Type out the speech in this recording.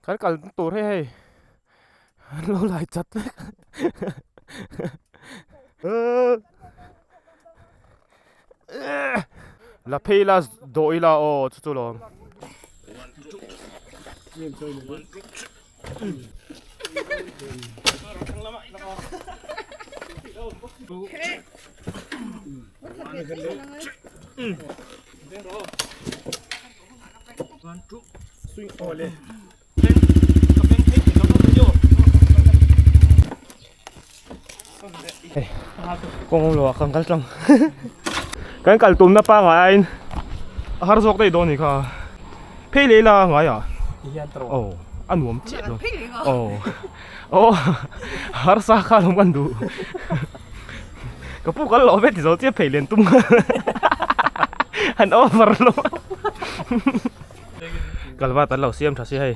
Kan kal tur hei hei an lo lai chat vek la phei ila dawh ila aw chu chu lawm. Kawng awm lo ah kan kal tlang kan kal tumna pangai aiin a har zawk daih dawn a ni kha phei leh ila ngai ah aw a nuam chiah lo aw aw harsa kha lawm kan duh ka pu kal loh ve ti zo chiah phei len tum han over lo. Kalvat an lo siam tha si hei.